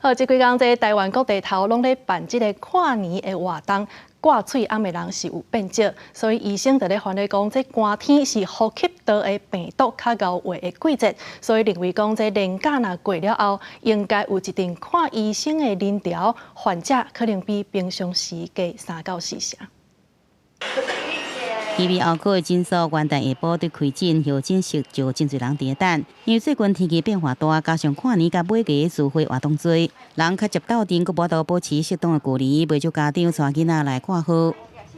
好，這幾工這台灣各地頭攏咧辦這个跨年的活動，掛喙罨的人是有變少，所以醫生就咧煩惱講，這寒天是呼吸道的病毒較𠢕活的季節，所以認為講這年假若過了後，應該有一定看醫生的人潮，患者可能比平常時加3到4成。耳鼻喉科的診所元旦下晡佇開診候診室就真濟人佇咧等，因為最近天氣變化大，加上跨年佮尾牙聚會活動濟，人較捷鬥陣，閣無法度保持適當的距離，袂少家長帶囡仔來掛號。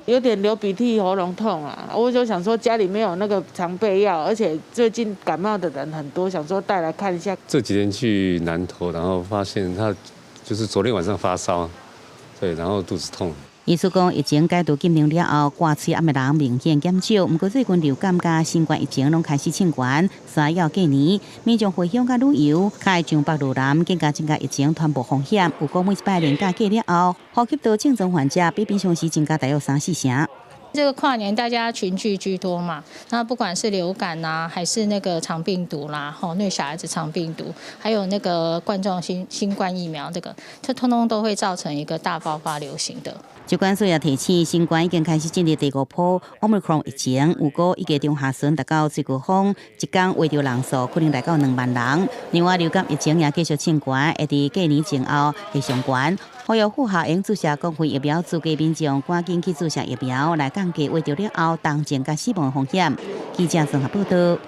有點流鼻涕、喉嚨痛啊，我就想說家裡沒有那個常備藥，而且最近感冒的人很多，想說帶來看一下。這幾天去南投，然後發現他就是昨天晚上發燒，對，然後肚子痛。醫師講，疫情解除禁令了後，掛喙罨的人明顯減少。毋過最近流感佮新冠疫情攏開始衝懸，需要過年，民眾回鄉佮旅遊，較會上北落南，更加增加疫情傳播風險。有講每一擺年假過了後，呼吸道症狀患者比平常時增加大約三四成。這個跨年大家群聚居多嘛，那不管是流感啊，還是那個腸病毒啦，吼，那個小孩子腸病毒，還有那個冠狀新冠疫苗，這通通都會造成一個大爆發流行的。疾管署也提醒，新冠已經開始進入第五波 Omicron 疫情，預估一月中下旬達到最高峰，一工確診人數可能來到2萬人。另外，流感疫情也繼續衝懸，會佇過年前後會上懸。呼籲符合用注射公費疫苗資格民眾，趕緊去注射疫苗，來降低確診了後重症佮死亡風險。記者綜合報道。